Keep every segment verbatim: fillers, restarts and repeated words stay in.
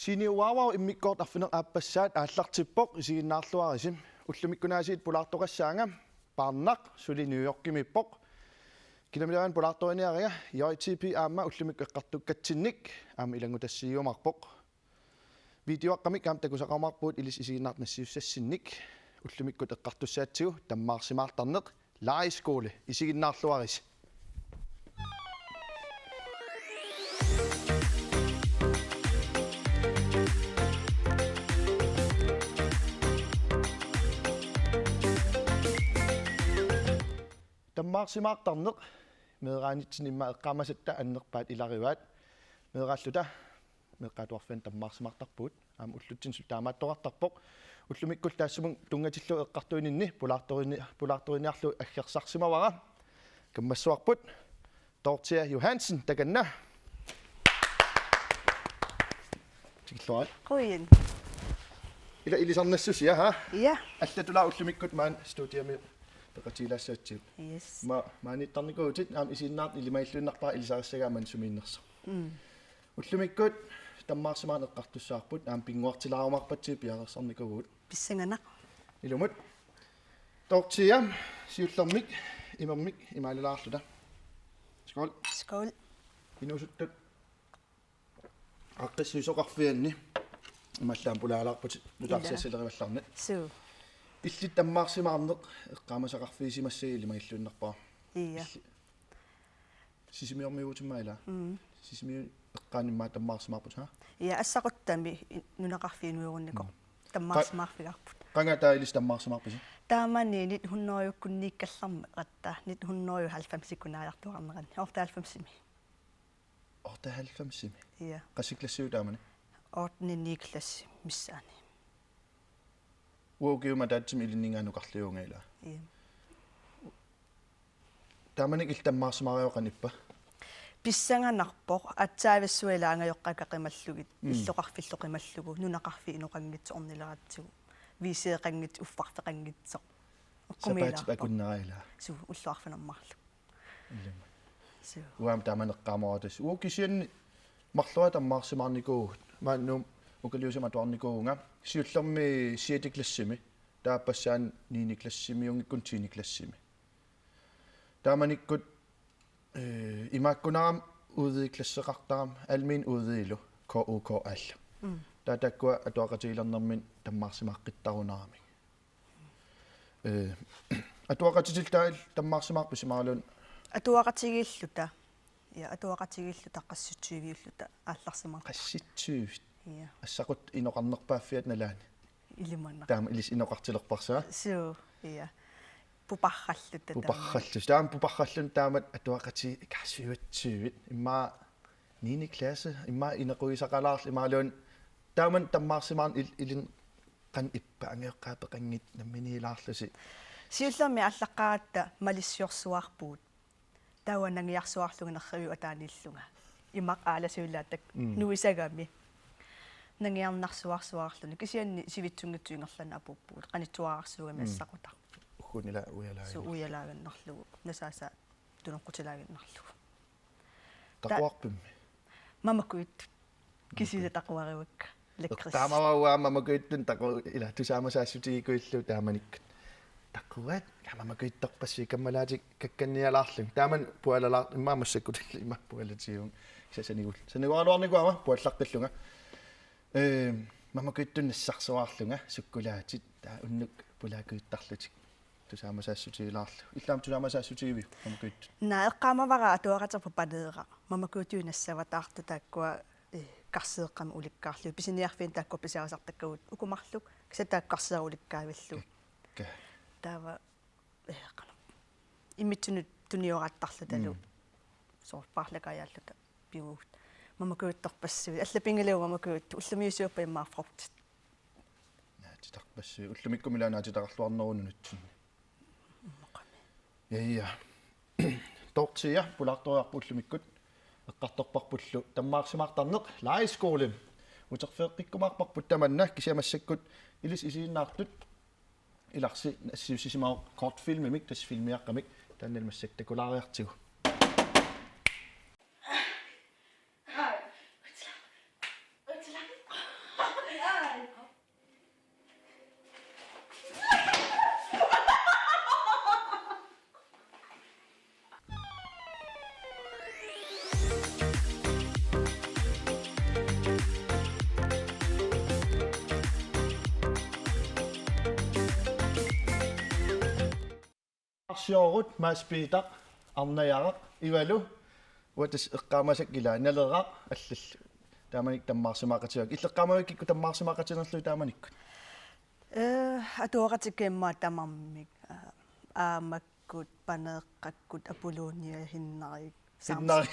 Tiniuaavau immikkoortut arfineq-aappassaat aallartippoq, isiginnaarluarisi. Ullumikkunaasiit pulaartoqassaanga Paarnaq, suli New Yorkimiippoq. Kinamilaavanni pulaartoriniariga J T P aamma ullumikkut eqqartukkatsinnik aamma ilanngutassiiumaarpoq. Videoaqqamik aamma takusaqarumaarpugut ilissi isiginnaartut nassiussassinnik. Ullumikkut eqqartussaatsigu Tammaarsimaartarneq Lejrskole, isiginnaarluarisi. Tammaarsimaartarneq meeraanitsinni immaqa eqqaamasatta annerpaat ilagivaat. Meeraalluta meeqqat atuarfianni tammaarsimaartarpugut. Aamma ullutsinni suli taamaattoqartarpoq. Ullumikkullu taassumunnga tunngatillugu eqqartuininni pulaartorini-, pulaartoriniarlugu aggersarsimavara. Kammassuarput Dorthea Johansen, takanna. Tikilluarit. Qujan. Ila ilisarnassusia, ha? Ja. Allatulaaq ullumikkut maani studiami peqatigilaassavatsigit. Yes. Ma-, maaniittarnikuuvutit, aamma isiginnaartut ilimagiilluinnarpara ilisarissagaat maani sumiinnersoq. Mm. Ullumikkut tammaarsimaarneq eqqartussavarput, aamma pinnguartilaarumaarpatsigit piareersarnikuuvugut. Pissanganaq. Ilumut. Dorthea, siullermik imermik imaalalaarluta. Skål. Skål. Inuusuttut aaqqissuisoqarfianni imaallaat pulaalaarputit nutaarsiassaleruallarneq. Suu. Illit tammaarsimaarneq eqqaamasaqarfigisimassagit ilimagiilluinnarpara. Ja. Illit Sisimiormiuutimmaa, ilaa? Mm. Sisimiut eqqaanni immaqa tammaarsimaarput, ha? Ja, Assaquttami i-, nunaqarfik inuerunnikoq. Mm. Tammaarsimaarfigaarput. Qanga taava ilissi tammaarsimaarpisi? Taamani nitten hundrede kunniikkallarmat qatta, nitten hundrede halvfemsikunaajartuarnerani. Otteoghalvfemsimi. Otteoghalvfemsimi? Ja. Qassit klassiuit taamani? Ottende, niende klassi missaani. Ukiumut ataatsimut ilinninngaanniit nukarliuvunga, ilaa? Ja. Taamanikkut illit tammaarsimaariaruk qanoq ippa? Pissanganarpoq, aatsaavissuaq ilaa angajoqqaakka qimallugit, mm, illoqarfillu qimallugu, nunaqarfik inoqanngitsoq ornileratsigu, V C-qanngitsoq, uffarfeqanngitsoq. Oqqumiilaarpoq. Sapaatip akunnera, ilaa? Suu, ullut arfineq-marluk. Ilumut. Suu. Uanga taamani eqqaamavara tassa. Uagut kisianni marloriarluta tammaarsimaarnikuuvugut. Maani Nuummut ukaliusumik atuarnikuuvunga. Siullermik sjette klassimi. Taava aappassaani niende klassimiunngikkuni tiende klassimi. Taamanikkut, eh, imaakkunarama udvideklasseqartarama, almen udvidilu, K U K A-lu. Mm. Taava taakkua atuaqatigilernerminni tammaarsimaaqqittarunaramik. Eh, atuaqatitillu taava illit tammaarsimaarpisi imaluunniit? Atuaqatigiilluta. Ja, atuaqatigiilluta qassit tyviulluta aallarsimaarput. Qassit tyvit? Ja. Assaquttap inoqarnerpaaffiata nalaani? Ilimanaq. Taama ilissi inoqartilerparsi, aa? Suu, ja. Puparralluta taama. Puparrallusi. Taama puparralluni taamatut atuaqatigiit ikassuivatsuivit. Immaqa niende klasse, immaqa inequgisaqalaarlusi imaluunniit taamani tammaarsimaarneq il-, ilinnut qanoq ippa, angajoqqaat peqanngitsut namminiilaarlusi? Siullermik aallaqqaaratta malissiorsuarpugut. Taava nangiarsuarlunga nerriviup ataaniillunga. Imaq aalasuilaatak, mm, nuisagami. Nangiarnarsuarsuarluni. Kisianni sivitsunngitsoq ingerlaannaq apuuppugut. Qanittuararsuugami, mm, Assaquttaq. Ugguuna ilaa ujalaaginnarlugu. Suu, ujalaagannarlugu. Nasaasaa tunoqqutilaaginnarlugu. Taquarpimmi? Mamakujuttut. Kisiisa taquarivakka. Lakrids. Eqqaamavara uanga mamakujuttut taqu-, ilaa, tusaamasaassutigikkuillu taamanikkut. Taquat, kaa mamakujuttorpassuit kammalaatikka kakkannialaarlugit. Taamani pualalaar-, immaqa massakkut immaqa pualatigivunga. Kisianni sanigul-, saniguaraluarnikuugama puallaqqillunga. Ee, mamakujuttunik nassarsuarlunga, sukkulaatit, taava unnuk pulaakujuttarlutik. Tusaamasaassutigulaarlugu. Illit aamma tusaamasaassutigivit, mamakujuttut? Naa, eqqaamavara atuaqaterput Paneeraq. Mamakujuttut nassavataartut taakkua, eh, karseeqqamik ulikkaarlugit. Pisiniarfinni taakkua pisariaqartakkagut uku marluk. Kisianni taakku karseeqqamik ulikkaavillu. Kakkaak. Taava, eh, qanoq. Immitsinnut tunioraattarlutalu. Mm. Soorlu paarlakaajaalluta pivugut. Mamakujuttorpassuit. Allapinngilagut mamakujuttut. Ullumiusuuppat immaqa frugtit. Naatitarpassuit. Ullumikkut ilaa naatitaqarluarneruvoq nunatsinni. Ummaqami. Ja, ja. Dorthea, pulaartoriarput ullumikkut. Eqqartorparpullu tammaarsimaartarneq Lejrskole. Uterfigeqqikkumaarparput tamanna, kisianni massakkut ilissi isiginnaartut ilarsi nassiussisimavoq kortfilmimik, tassa filmiaqqamik, taanna massakkut takulaariartigu. Hej. Hej. Hej. Arsiorut Mads Peter, Arnajaraq, Ivalu, uagut eqqaamasakka ilaa, Naleraq, allallu. Taamanikkut tammaarsimaaqatigaakka. Illit eqqaamavikkit kikkut tammaarsimaaqatiginerlugit taamanikkut? Eh, atuaqatikka immaqa tamarmik, eh, Aamakkut, Paneeqqakkut, Apollonia, Hinnarik, Samsø. Hinnarik.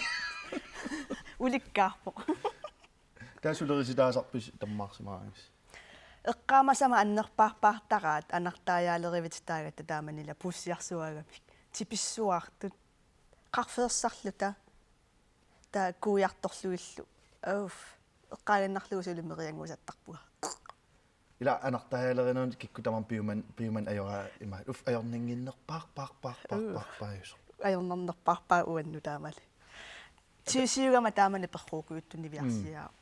Ulikkaarpoq. Taava sulerisitaasarpisi tammaarsimaarnagit? Eqqaamasama annerpaarpaartaraat anartaajaalereerivititaagatta taamanilu puussiarsuaagamik. Tipissuaartut. Qarfeersarluta. Taava kuiartorlugillu. Uff. Eqqaaginnarlugu suli meriannguusartarpunga. Ila anartaajaalerinermut kikkut tamarmik piuman, piuman ajoraa ima. Uff, ajornannginnerpaarpaarpaarpaarpaajusoq. Ajornarnerpaarpaa uannut taamali. Siusiugama taamani perruukujuttunni niviarsiaa. Mm.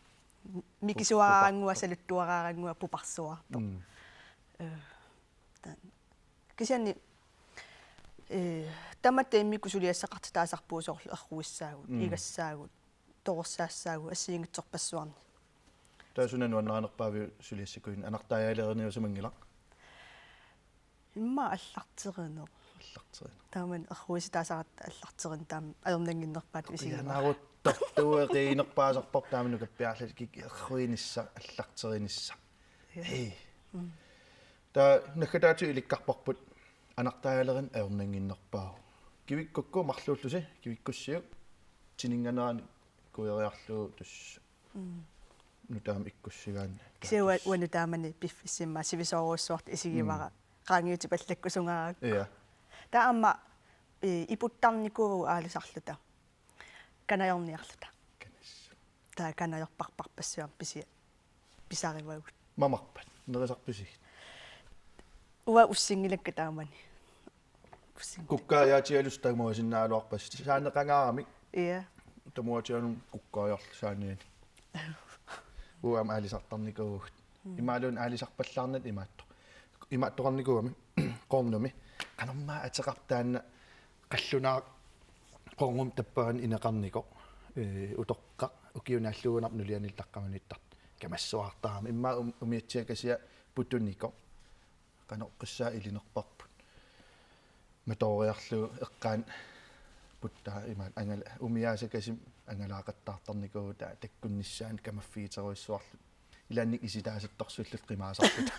Mikisuaraarannguaq, saluttuaraarannguaq, puparsuaartoq. Mm. Eh, ta-, kisianni, eh, tamatta immikkut suliassaqartitaasarpugut soorlu erruissaagut, mm, igassaagut, torersaassaagut, assigiinngitsorpassuarnik. Taava suna nuannarinerpaaviuk suliassakujunnik, anartaajaalereerniusimanngilaq? Immaqa allarterineq. Allarterineq. Taamani erruisitaasaratta allarterineq taama ajornannginnerpaatut isigineqarpoq. Qianaruttortuueqiinerpaasarpoq taama nukappiarluta kik erruinissaq allarterinissaq. Ja. Hej. Mm. Taava naggataatigut ilikkarparput anartaajaalerineq ajornannginnerpaavoq. Kivikkukku marluullusi, kivikkussiuk tininganerani kuieriarlugu tassa. Mm. Nutaamik ikkussigaanni. Kisianni uanga taamani piffissaq immaqa sivisoorujussuartut isigivara. Mm. Qaangiutipallakkusungaarukku. Ja. Taava aamma, eh, iputtarnikuuvugut aalisarluta. Kanajorniarluta. Kanas. Taava kanajorparparpassuarnik pisia-, pisarivagut. Mamarpat, nerisarpisigit? Uanga ussinngilakka taamani. Ussinngilakka. Kukkaajaatigalusi tamuasinnaagaluarpasi. Saaneqangaaramik. Ja. Tamuatigaluni kukkaajarlu saaniani. Uanga aamma aalisartarnikuuvugut. Mm. Imaluunniit aalisarpallaarnata imaattoq. Imaattoqarnikuugami Qornumi. Qanormaa ateqartoq taanna qallunaaq Qornum tappavani ineqarnikoq. Eh, utoqqaq ukiup naallugunarpoq nulianilu taqqamaniittartoq. Kamassuartarami. Immaqa um-, umiatsiakasiat putunikoq. Qanoqqissaa ilinerparput. Matooriarlugu eqqaani puttaa imaat angala-, umiaasakasik angalaaqattaartarnikuuvugut taava takkunnissaanut kamaffigiterujussuarluta. Ilaannik isitaasattorsuulluta qimaasarluta.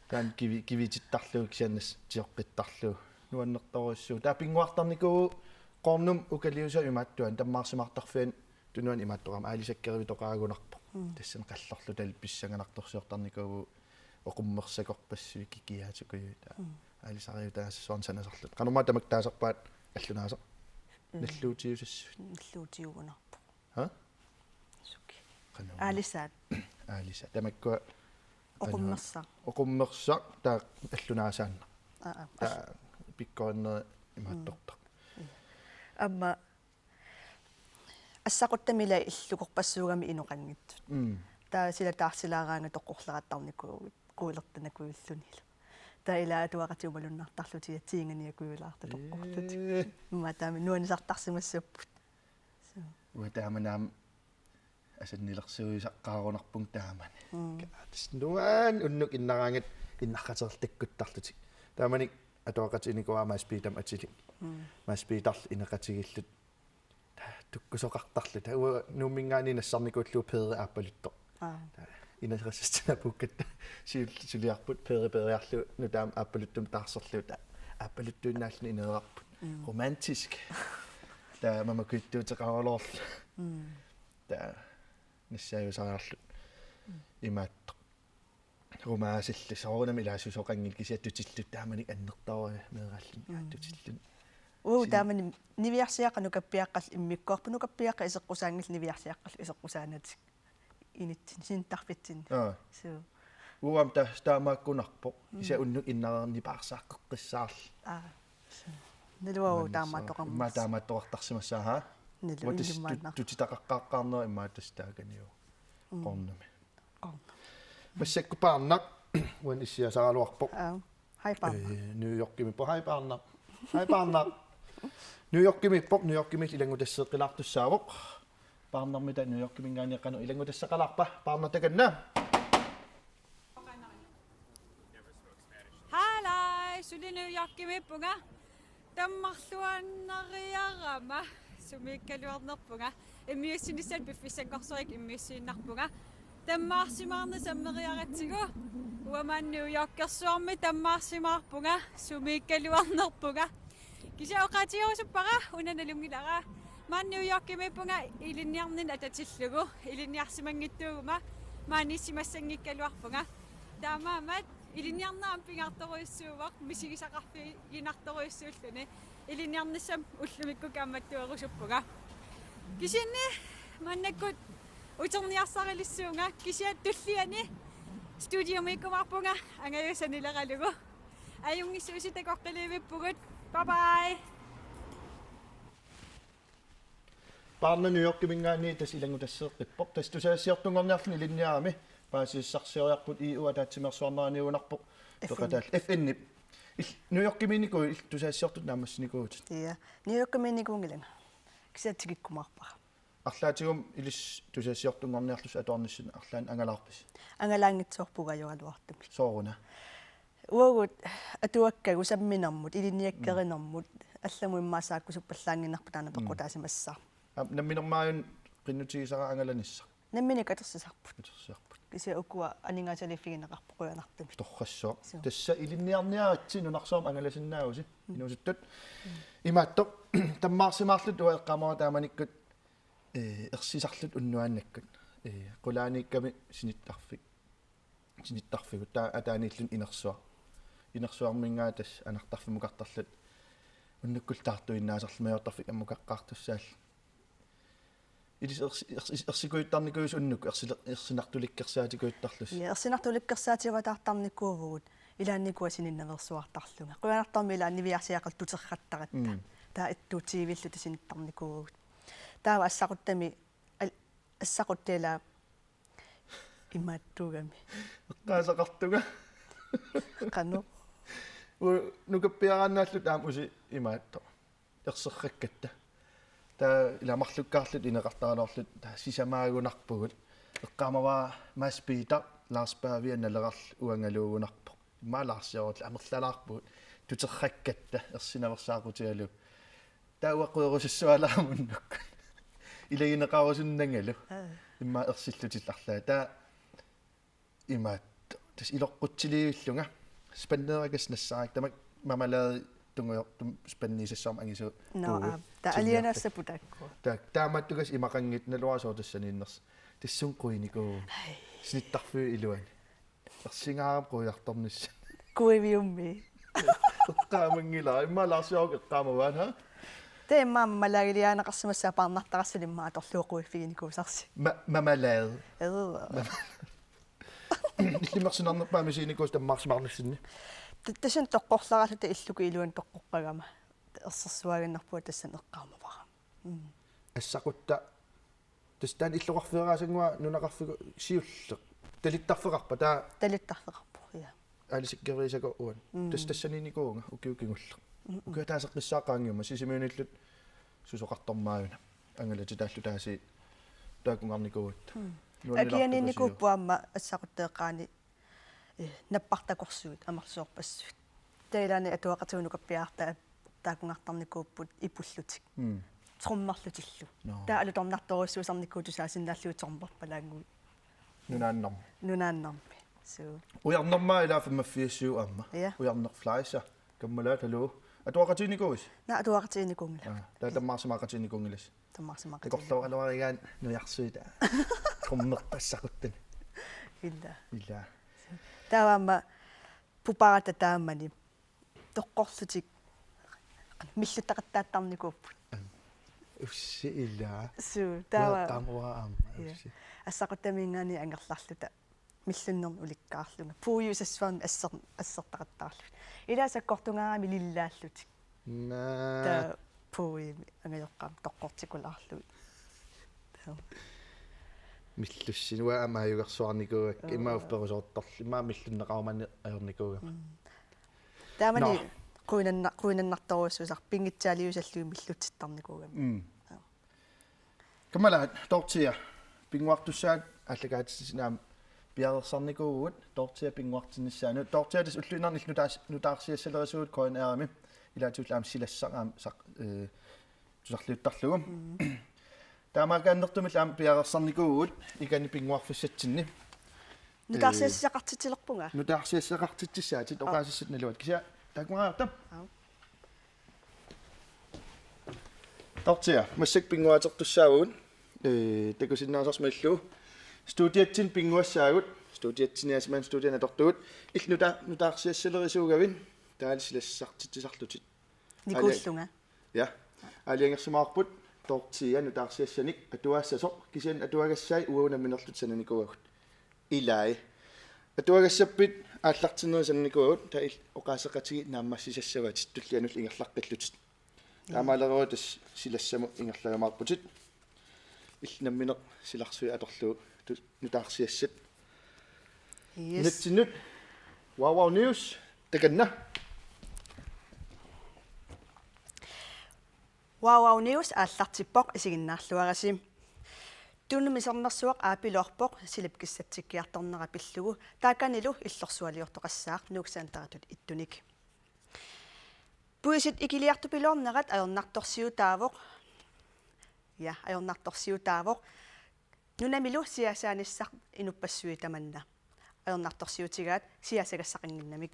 Taanna kivi-, kivitittarlugu kisianni tioqqittarlugu. Nuannertorujussuuvoq. Taava pinnguartarnikuuvugut Qornum ukaliusap imaattuani tammaarsimaartarfiani tunuani imaattoqarami aalisakkerivitoqaagunarpoq. Mm. Tassani qallorluta pissanganartorsiortarnikuuvugut oqummersakorpassuit kikiaatsukujuit taava. Mm. Aalisariutaassuarnik sanasarluta. Qanormaa tamakku taasarpaat allunaasaq? Mm. Nalluutiusassuit. Nalluutiugunarpoq. Ha? Suki. Qanormaa? Aalisaat. Aalisaat. Tamakkua oqummersaq. Oqummersaq taava allunaasaannaq. Aa, aa. Taava pikkorinnerit imaattortaq. Mm. Aamma assaquttami ila illukorpassuugami inoqanngitsut. Mm. Taava sila taarsilaaraangat toqqorlerattarnikuuvugut kuilertanakujullunilu. Taava ila atuaqatigut malunnartarlutik ja tiinganiakujulaartut toqqorlutik. Ee. Immaqa taama nuannisartarsimassapput. So. Uanga taamani aamma asannilersuisaqqaarunarpunga taamani. Mm. Ka-, tassa nuann' unnuk innaraangat innarqatertakkuttarlutik. Taamani atuaqatiginikuuara Mads Petermut atilik. Mm. Mads Peterlu ineqatigiilluta. Taava tukkusoqartarluta. Taava uanga Nuumminngaanniit nassarnikuullugu Peeri Aappaluttoq. Aa. Taava ineqarsissinnaapput taava siul-, suliarput Peeri peeriarlugu nutaamik Aappaluttumik taarserlugu taava Aappaluttuinnaalluni ineerarput. Mm. Romantisk. Taava mamakujuttuuteqaraluarluta. Mm. Taava nassaajusariarluta. Mm. Imaattoq. Rumaasillu soorunami ilaassusoqanngilaq kisianni tutilluta taamani annertoorujussuaq meeraalluni. Mm. Tutilluta. Uu, si- taamani niviarsiaqqat nukappiaqqat immikkoorput, nukappiaqqat iseqqusaanngillat niviarsiaqqallu iseqqusaanatik initsinni sinittarfitsinni. Aa. Suu. Uanga ta-, taamaakkunarpoq. Mm. Kisianni unnuk innarerni paarsaaqqeqqissaarlu. Aa. Suu. Naluara taamaattoqarmat. Immaqa taamaattoqartarsimassaaq, haa? Nalu uatis tu-, illimmaannar. Tutitaqaqqaaqqaarneq immaqa tassa taakaniu. Mm. Qornumi. Qornumi. Massakkut Paarnaq uani issiasaraluarpoq. Aa. Hej, Paarnaq. Ee, New Yorkimiippoq. Hej, Paarnaq. Hej, Paarnaq. New Yorkimiippoq, New Yorkimiillu ilanngutassiilaartussaavoq. Paarnarmita New Yorkiminngaanniit qanoq ilanngutassaqalaarpa? Paarnaq, takanna. Halai, suli New Yorkimiippunga. Tammarluinnariarama sumiikkaluarnerpunga. Immiussinissamut piffissakkorsuit immiussiinnarpunga. Tammaarsimaarnissaq sammeriaratsigu. Uanga maani New Yorkersuarmi tammaarsimaarpunga, sumiikkaluarnerpunga. Kisianni oqaatigerusuppara una nalunngilara. Maani New Yorkimiippunga ilinniarninni atatillugu. Ilinniarsimanngitsuuguma maaniissimassanngikkaluarpunga. Taamaammat ilinniarneq aamma pingaartorujussuuvoq, misigisaqarfiginartorujussuulluni. Ilinniarnissamut ullumikkut kaammattuerusuppunga. Kisianni maannakkut uterniarsarilissuunga, kisianni tulliani studiomiikkumaarpunga angajua sanileralugu. Ajunngissuusi, takoqqiliivippugut. Bye bye. Paarnaq New Yorkiminngaanniit tassa ilanngutassiiqqippoq. Tassa tusagassiortunngorniarluni ilinniarami paasisassarsioriarput, I U ataatsimeersuarneraniugunarpoq. F N. Peqataal-, F N-ip. Il-, New Yorkimiinnikuuit, il-, tusagassiortutut naammassinikuuvutit? Ja. New Yorkimiinnikuunngilanga. Kisianni tikikkumaarpara. Arlaatigummi ilissi tusagassiortunngorniarlusi atuarnissinni arlaannik angalaarpisi? Angalaanngitsoorpunga ajoraluartumik. Sooruna? Uagut atuakkagut samminermut, ilinniakkerinermut, allamut immaqa saakkusuppallaannginnarput taanna. Mm. Peqqutaasimassaaq. Aap, namminermi aajuna qinnutigisara angalanissaq? Nammineq katersisarput. Katersisarput. Kisianni ukua aningaasaliiffigineqarput qujanartumik. Torrassuaq. Suu. Tassa ilinniarniaritsi nunarsuarmi angalasinnaavusi. Mm. Inuusuttut. Mm. Imaattoq, tammaarsimaarluta uanga eqqaamavara taamanikkut, ee, ersisarluta unnuaannakkut. Ee, qulaaniikkami sinittarfik. Sinittarfigut, taava ataaniilluni inersuaq. Inersuarminngaanniit tassa anartarfimmukartarluta unnukkut taartuinnaasarluta majuartarfik ammukaqqaartussaalluta. Ilissi ersi-, ersi-, ersikujuttarnikuuisi unnukkut, ersile-, ersinartulikkersaatikujuttarlusi? Ja, ersinartulikkersaatigivallaartarnikuuvugut, ilaannikua sininnaveersuartarlunga. Qujanartumik ilaanni niviarsiaqarluta tuterrattaratta. Mm. Taava attuutiivilluta sinittarnikuuvugut. Taava assaquttami, al-, assaquttaq ilaa imaattugami. Eqqaasaqartunga. Qanoq? U-, nukappiaraannaalluta aamma usi imaattoq. Erserrakkatta. Taava ilaa marlukkaarluta ineqartaraluarluta taava sisamaagunarpugut. Eqqaamavara Mads Peter, Lars Pavia Naleraq uangaluugunarpoq. Immaqa Larsiorullu amerlalaarpugut. Tuterrakkatta, ersinaveersaaqutigalugu. Taava uanga querusassualerama unnukkut. Ilagineqarusunnangalu. Aa. Immaqa ersillutillu arlaat. Taava imaattoq. Tassa iloqqutsiliivillunga. Spandera kas nassarak, tamakku marmelade tungujortumik spandiisassuarmik angisuuvugut. Nå, aa. Taava alianaassapput taakku. Taava taamaattukkut imaqanngitsoq, naluara sooq tassaniinnersoq. Tassunga quinikuuvugut. Ai. Snittarfiup iluani. Ersingaarami quiartornissaq. Kuiviummi. Eqqaamanngilara. Immaqa Larsioruk eqqaamavaat, ha? Taava immaqa malaagiliaanaqarsimassaaq paarnartarassi immaqa atorlugu quiiffiginikuusarsi. Ma-, marmelade. Eva. Mama-, illimmi ersinarnerpaamik misiginikuusi tammaarsimaarnissinni? Ta-, tassani toqqorlaraluta illukkut iluani toqqoqqagama. Ersersuaaginnarpunga tassani eqqaamavara. Mm. Assaquttaq. Tassa taanna illoqarfeeraasannguaq nunaqarfiup siulleq. Talittarfeqarpa taava? Talittarfeqarpoq, ja. Aalisakkeriisakka uani. Mm. Tassa tassaniinnikuuvunga ukiut kingulleq. Mm, mm. Ukiut ataaseq eqqissaaqqaanngiummat Sisimiuniilluta susoqartormaajuna. Angalatitaalluta aasiit taakunngarnikuugatta. Mm. Nuannilaartukkut. Akianiinnikuupput aamma assaquttap eqqaani, eh, nappartakorsuit, amerlasoorpassuit. Taava ilaanni atuaqatigut nukappiarartaat taakunngartarnikuupput ipullutik. Mm. Trommerlutillu. Nå. Taava alutornartorujussuusarnikuuvoq tusaasinnaallugu trommerpalaannguit. Nunaannarmi. Nunaannarmi. Suu. Ujarnermaa ilaa femogfirs aamma. Ja. Ujarneq Fleischer. Kammalaat, hallo. Atuaqatigiinnikuuisi? Naa, atuaqatigiinnikuunngilanga. Aa, taava tammaarsimaaqatigiinnikuunngilasi. Tammaarsimaaqatigiinnikuunngilanga. Takorloorluarigaanni nujarsuit. Trommerpassaquttani. Ila. Ila. Taava aamma puparata taamani toqqorlutik milluttaqattaartarnikuupput. Ussi ilaa. Suu, taava. Uaqqamua aamma, ja, ussi. Assaquttaminngaanniit angerlarluta millunnerni ulikkaarlunga. Puiusassuarnik asser-, assertaqattaarlugit. Ilaa sakkortungaarami lillaallutik. Naa. Taava puiumi angajoqqaama toqqortikulaarlugit. Taava. Millussinua aamma aajugarsuarnikuuakka. Aa. Immaqa upperusoortorlu immaqa millunneqarumani ajornikuugama. Mm. Taamani. Nå. Quinanna-, quinannartorujussuusarpoq pinngitsaaliusallugit millutsittarnikuugami. Mm. Aa. Kammalaat Dorthea pinnguartussaat aallakaatitsisinaam piareersarnikuuvugut Dorthea pinnguartinnissaanut. Dorthea tassa ulluinnarni nutaars-, nutaarsiassalerisuugut K N R-imi ilaatigut aamma silassaq aamma saq-, eh, tusarliuttarlugu. Mm. Taamaakkaannertumik aamma piareersarnikuuvugut ikani pinnguarfissatsinni. Nutaarsiassaqartitsilerpunga? Nutaarsiassaqartitsissaatit. Aa. Oqaasassat naluat kisianni takuaraarta. Aa. Dorthea, massakkut pinnguaatertussaavugut, eh, takusinnaasarsi malillugu. Studiatsinni pinnguassaagut, studiatsinniaasimaanni studiani atortugut. Illit nuta-, nutaarsiassalerisuugavit, taava silassartitsisarlutit. Nikuullunga. Ja. Aalajangersimavarput Dorthea nutaarsiassanik atuaassasoq, kisianni atuagassai uagut nammineerluta sananikuuagut. Ilai. Atuagassappit aallartinnerit sananikuuagut, taava il-, oqaaseqatigiit naammassisassavatit tullianullu ingerlaqqillutit. Mm. Taamaalereeruit tassa silassamut ingerlajumaarputit. Illit nammineq silarsuit atorlugu tu-, nutaarsiassat. Yes. Nunatsinnut Wow Wow News, takanna. Wow Wow News aallartippoq, isiginnaarluarisi. Tunumi sermersuaq aapiloorpoq silap kissatsikkiartornera pillugu, taakanilu illorsualiortoqassaaq Nuuk Centeritut ittunik. Puisit ikiliartupiloornerat ajornartorsiutaavoq. Ja, ajornartorsiutaavoq. Nunamilu siasaanissaq inuppassuit tamanna. Ajornartorsiutigaat siasagassaqannginnamik.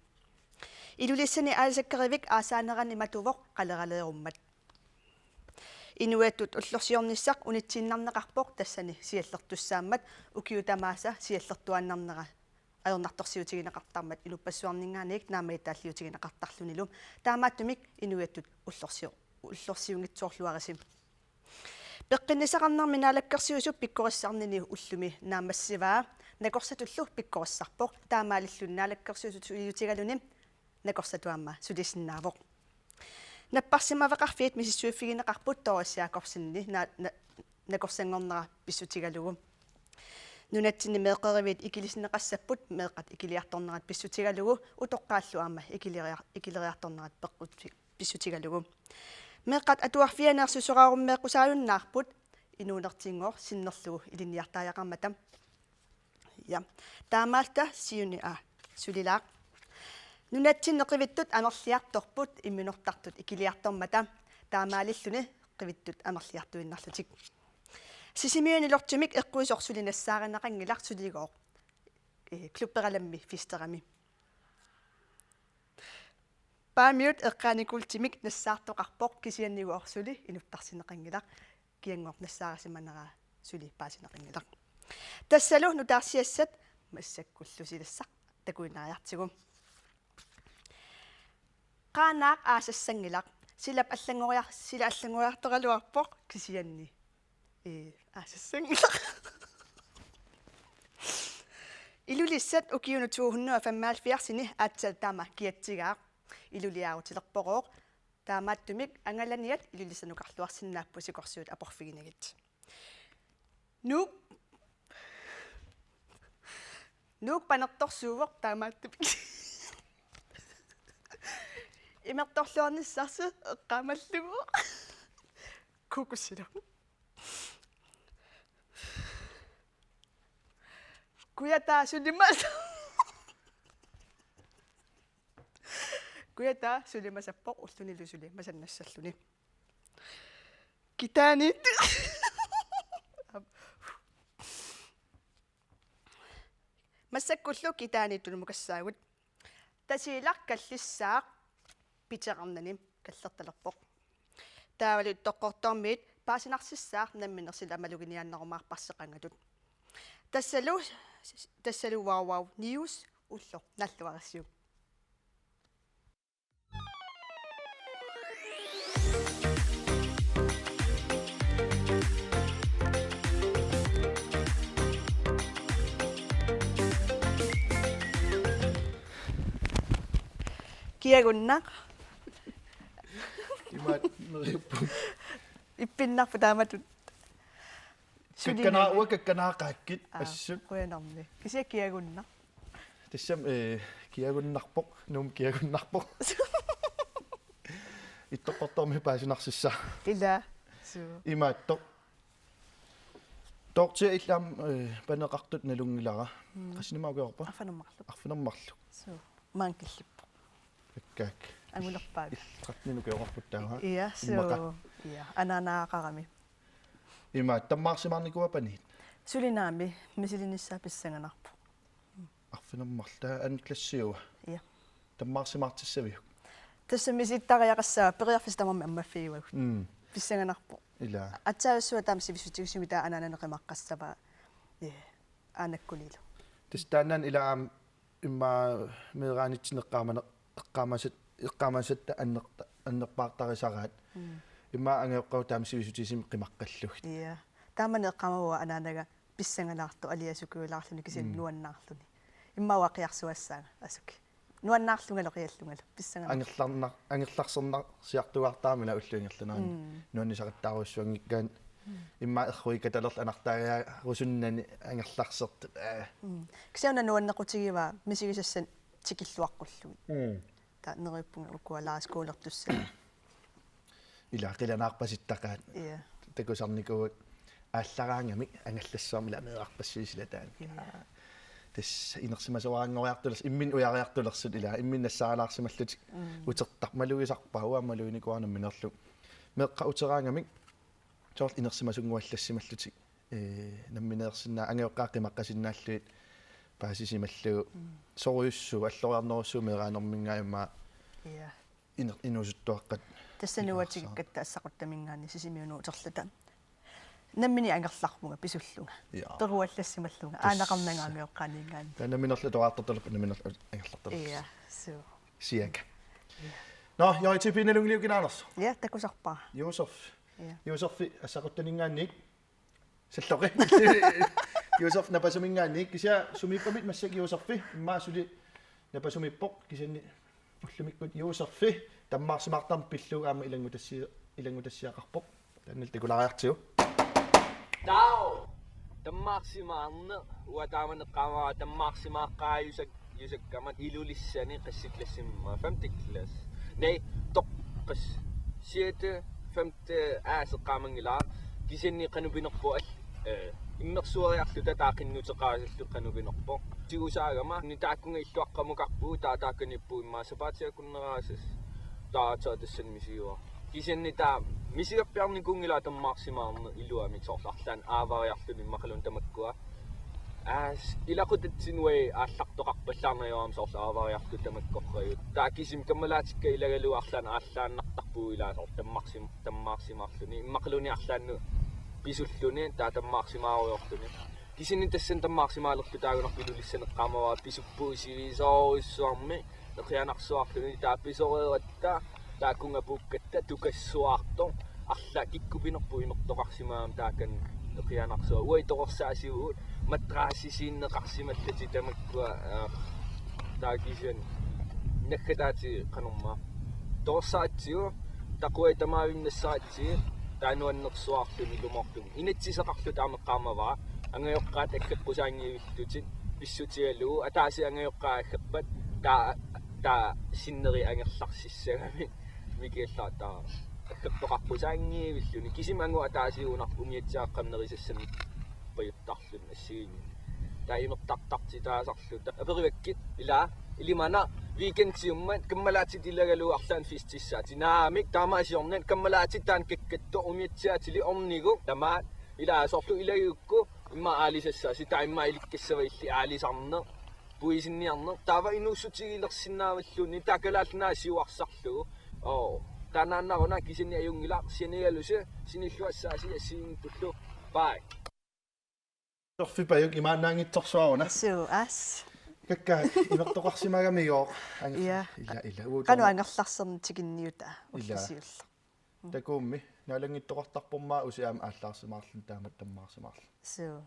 Ilulissani aalisakkerivik aasaanerani matuvoq qaleraleerummat. Inuiattut ullorsiornissaq unitsiinnarneqarpoq tassani siallertussaammat, ukiut tamaasa siallertuaannarnera ajornartorsiutigineqartarmat inuppassuarninngaanniit naammagittaalliutigineqartarlunilu. Taamaattumik inuiattut ullorsior-, ullorsiunngitsoorluarisi. Peqqinnissaqarnermi Naalakkersuisut pikkorissarnini ullumi naammassivaa. Nakorsatullu pikkorissarpoq, taamaalilluni Naalakkersuisut suliutigaluni nakorsatut aamma sulisinnaavoq. Napparsimmaveqarfiit misissuiffigineqarput Doris Jakobsenini na-, na-, nakorsanngornera pissutigalugu. Nunatsinni meeqqeriviit ikilisinneqassapput meeqqat ikiliartornerat pissutigalugu, utoqqaallu aamma ikiliria-, ikiliartornerat peqqut-, pissutigalugu. Meeqqat atuarfianni ersusoraarummeeqqusaajunnaarput inuunertinngooq sinnerlugu ilinniartariaqarmata. Ja. Taamaalilluta siuni, aa, sulilaaq. Nunatsinni qivittut amerliartorput imminortartut ikiliartormata, taamaalilluni qivittut amerliartuinnarlutik. Sisimiuni Lottomik eqquisoq suli nassaarineqanngilaq suligooq, eh, Klubberalammi festerami. Paamiut eqqaani kuultimik nassaartoqarpoq, kisiannigooq suli inuttarsineqanngilaq, kianngooq nassaarisimanera suli paasineqanngilaq. Tassalu nutaarsiassat massakkullu silassaq takuinnariartigu. Qaanaaq aasassanngilaq, silap allanngoriar-, sila allanngoriartoraluarpoq kisianni. Ee, aasassanngilaq. Ilulissat ukiunut to hundrede og femoghalvfjerdsini aatsaat taama kiatsigaaq. Iluliarutilerporooq. Taamaattumik angalaniat Ilulissanukarluarsinnaapput sikorsuit aporfiginagit. Nuuk. Nuuk panertorsuuvoq taamaattumik. Imertorluarnissarsi eqqaamallugu. Kukusilu. Kujataa sulimas-, Kujataa sulimasappoq ullunilu suli masannassalluni. Kitaani. Massakkullu kitaani tunumukassaagut. Tasiilaq kallissaaq piterarnani kallertalerpoq. Taavalu Ittoqqortoormiit paasinarsissaaq nammineq sila maluginiaannarumaarparsi qangatut. Tassalu, tassalu Wow Wow News ulloq nalluarissiuk. Kiagunnaq. Imaat neriuppunga. Ippinnarpoq taamatut. Sulinani. Kakkana-, uanga kakkanaaqaakkit. Aa, assut. Qujanarmi. Kisianni kiagunnaq. Tassami, eh, kiagunnarpoq, Nuummi kiagunnarpoq. Ittoqqortoormi paasinarsissaaq. Ila. Suu. Imaattoq. Toortia illit aamma, eh, paneqartut nalunngilara. Mm. Qassinik ukioqarpa? Arfineq-marluk. Arfineq-marluk. Suu. Maanga killippoq. Akkaak. Angulerpaavik. Tretten ukioqarput taava. Ia, immaqa. Suu. Ia, anaanaaqarami. Ima, tammaarsimaarnikuuva paniit? Suli naamik, misilinissaa pissanganarpoq. Arfineq-marluk, taava anden klassiua. Ia. Tammaarsimaartissaviuk? Tassa misilittariaqassaaq, periarfissat tamarmik ammaffigivagut. Mm. Pissanganarpoq. Ila. Aatsaat assut taama sivissutigisumik taava anaanaga qimaqqassavaa. Ia. Aanakkunilu. Tassa taannaana ila aamma immaqa meeraanitsinni eqqaamane-, eqqaamasat-, eqqaamasatta annerta-, annerpaartarisaraat. Mm. Immaqa angajoqqaagut taama sivisutigisumik qimaqqallugit. Ia. Taamani eqqaamavara anaanaga pissangalaartoq aliasukiulaarluni kisianni Mm. nuannaarluni. Immaqa uanga qiarsuassaanga asuki. Nuannaarlungalu qiallungalu pissangalaartoq. Angerlarnar-, angerlarsersiartugaartarami ila ullup ingerlanerani. Mm. Nuannisaqattaarujussuanngikkaanni. Mm. Immaqa erruikatalerlu anartaarusunnani angerlarsertut. Aa. Mm. Kisianni una nuannequtigivaa misigisassat tikilluaqqullugit. Mm. Taava neriuppunga ukua Lars Kaalertussat. Ila qilanaarpasittaqaat. Ia. Takusarnikuuakka aallaraangamik angallassuarmik ila meerarpassuit silataanni. Ia. Tassa inersimasoraanngoriartulersut, imminut ujariartulersut ila, imminut nassaalaarsimallutik Mm. utertarput malugisarpara, uanga maluginikuuara nammineerlunga. Meeqqat uteraangamik soorlu inersimasunnguallassimallutik. Ee, nammineersinnaa-, angajoqqaat qimaqqasinnaallugit paasisimallugu. Mm. Sorujussuuvoq, alloriarnerujussuuvoq meeraanerminngaanniit immaqa Ia. iner-, inuusuttuaqqat. Tassa nuuatigigatta assaquttaminngaanniit Sisimiunut uterluta. Nammineq angerlarpunga pisullunga. Ia. Peruallassimallunga. Tassa. Aanaqarnanga angajoqqaaninngaanniit. Taava nammineerlunga atoraartortalerput nammineerlunga angerlartalerput. Ia, suu. Siaka. Ia. Nå, J T P nalunngilarpit kinaannersoq. Ia, takusarpara. Josef. Ia. Josef assaquttaninngaanniit. Salloqi. Josef Napasuminngaanniit, kisianni sumiippamit massakkut Josefi, immaqa suli Napasumiippoq, kisianni ullumikkut Josefi tammaarsimaartarneq pillugu aamma ilanngutassi-, ilanngutassiaqarpoq. Taanna takulaariartigu. Taava tammaarsimaarneq, uanga taamani eqqaamavara tammaarsimaaqqaajusakka Jusakkama Ilulissani qassit klassimik, femte klasse. Nej, toqqas. Sjette, femte, aa, eqqaamanngilara. Kisianni qanoq pinerpoq al-, eh, immersueriarluta taava qinnuteqaasalluta qanoq pinerpoq. Tigusaagama, ni taakkunga illuaqqamukarpugut, taava taakaniippugut immaqa sapaatip akunnera aasiit. Taava tassani misigivarput. Kisianni taava misigarpiarnikuunngilaq tammaarsimaarneq iluamik soorlu arlaannik aavariarluni immaqaluunniit tamakkua. Aas, ilaquttatsinni uagut aallartoqarpallaarnaviarami soorlu aavariartut tamakkorpiaq. Taava kisimi kammalaatikka ilagalugu arlaannik aallaannartarpugut ilaa soorlu tammaarsim-, tammaarsimaarluni. Immaqaluunniit arlaannut pisulluni, taava tammaarsimaarujoorluni. Kisianni tassani tammaarsimaalerluta taagunarpoq Ilulissani eqqaamavara pisuppugut sivisoorujussuarmik. Eqianarsuarluni taava pisoreeratta, taakkunga puukkatta tukassuartoq, arlaat kikkut pinerput imertoqarsimagami taakani eqianarsuaq. Uagut toqorsaasivugut, madrassisiinneqarsimallatik tamakkua, aa, taava kisianni naggataatigut qanormaa. Toqorsaatigu, taquagut tamavimmik nassaatsigit, taava nuannersuarluni ilumoortumik. Inatsisaqarluta aamma eqqaamavara, angajoqqaat aggeqqusaanngivillutik, pissutigalugu, ataasiarluni angajoqqaat aggerpat, taava, taava sinneri angerlarsissagami, mikiallaat taava aggertoqaqqusaanngivilluni, kisimi angut ataasiugunarpoq umiatsiaaqqamik nerisassamik pajuttarluni assigiinngitsunik. Taava imertartartitaasarluta. Aperivakkit, ilaa, ilimana, weekendiummat, kammalaatit ilagalugu arlaannik festissaatit. Naamik, taamaasiornani, kammalaatit taanna kakkattoq umiatsiaatilik orniguk, tamaat, ilaa, soorlu ilagigukku, immaqa aalisassaasi, taava immaqa ilikkassava illit aalisarneq, puisinniarneq, taava inuussutigilersinnaavalluni, taava Kalaallit Nunaat siuarsarlugu. Oo, taannaannaruna kisianni ajunngilaq, sanigalusi, sinilluassaasi assigiinngitsullu. Bye. Torfipajuk imaannaanngitsorsuaruna. Suu, aas. Kakkaak, imertoqarsimagamigooq. Ang-, Ia. Ila, ila. Uut Qanoq torma- angerlarserneq tikinniutaa, Ila. Ullisiulleq. Mm. Takuummi, naalanngittoqartarpormaa usi aamma aallaarsimaarluni taamatut tammaarsimaarluni. Suu.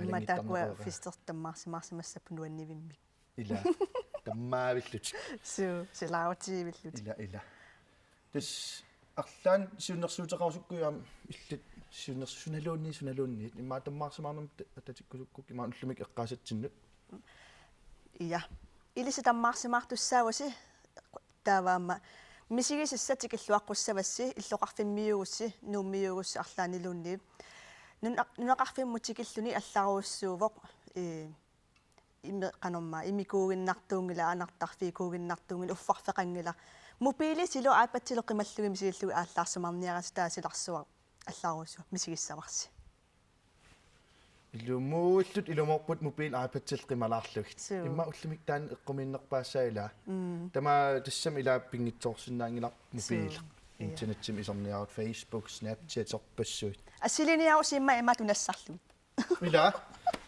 Immaqa taakkua Naalanngittarneq uanga. Fester tammaarsimaarsimassapput nuannivimmik. Ila. Tammaavillutik. Suu, silaarutiivillutik. Ila, ila. Tassa arlaannik siunnersuuteqarusukkuit aamma illit siunnersunaluunniit, sunaluunniit immaqa tammaarsimaarnermut atatikkusukkukku immaqa ullumikkut eqqaasatsinnut. Ja. Ilissi tammaarsimaartussaavusi taava aamma misigisassat tikilluaqqussavassi illoqarfimmiuugussi Nuummiuugussi arlaanniluunniit. Nuna-, nunaqarfimmut tikilluni allarujussuuvoq, ee, imi-, qanormaa, imikuuginnartuunngilaq, anartarfiikuuginnartuunngilaq, uffarfeqanngilaq. Mobiilisilu iPadilu qimallugit misigillugit aallaarsimaarniarassi taava silarsuaq allarujussuaq misigissavarsi. Ilumullutik ilumoorput mobiilit iPadillu qimalaarlugit. Suu. Immaqa ullumikkut taanna eqqumiinnerpaassaaq ilaa. Mm. Tamaat tassami ilaa pinngitsoorsinnaanngilarput mobiilit. Suu. Internetsimut iserniarutta Facebook, Snapchat, sorpassuit. Assiliniarusi immaqa imaattoq nassarlugit. Ilaa.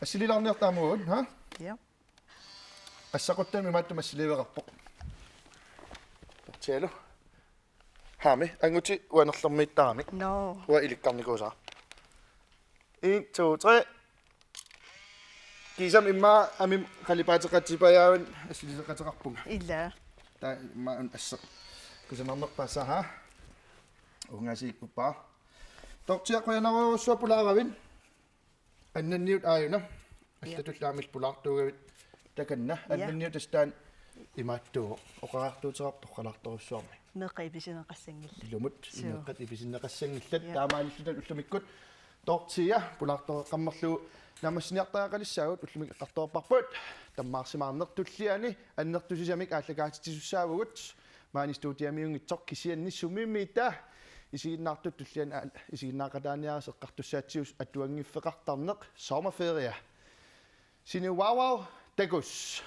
Assililaarniarta aamma uagut, ha? Ja. Assaquttami imaattumik assiliveqarpoq. Tortialu. Haami, angutit uanerlermiittaramik. No. Uanga ilikkarnikuusara. En, to, tre. Kiisami immaqa amima qalipaateqatipajaavit assiliseqateqarpunga. Ilaa. Taava immaqa una asseq. Kusanarnerpaassaaq, ha? Uungaasiippaa. Tortia, qujanarujussuaq pulaaravit. Annanniut aajuna. Ja. Allatullu aamma pulaartuugavit takanna. Ja. Annanniut tassa taanna imaattuuvoq. Oqariartuuteqarpoq torralaartorujussuarmik. Meeqqat ipisinneqassanngillat. Ilumut, Suu. meeqqat ipisinneqassanngillat. Ja. Taamaalilluta ullumikkut Tortia pulaartoreqqammerlugu naammassiniartariaqalissaagut, ullumikkut eqqartorparput. Tammaarsimaarneq tulliani annertusisamik aallakaatitsisussaavugut. Maani studiamiunngitsoq kisianni sumiimmita isiginnaartut tulliani aal-, isiginnaaqataaniaritsi eqqartussaatsigut atuanngiffeqartarneq sommerferie. Siniuaavau, takuss.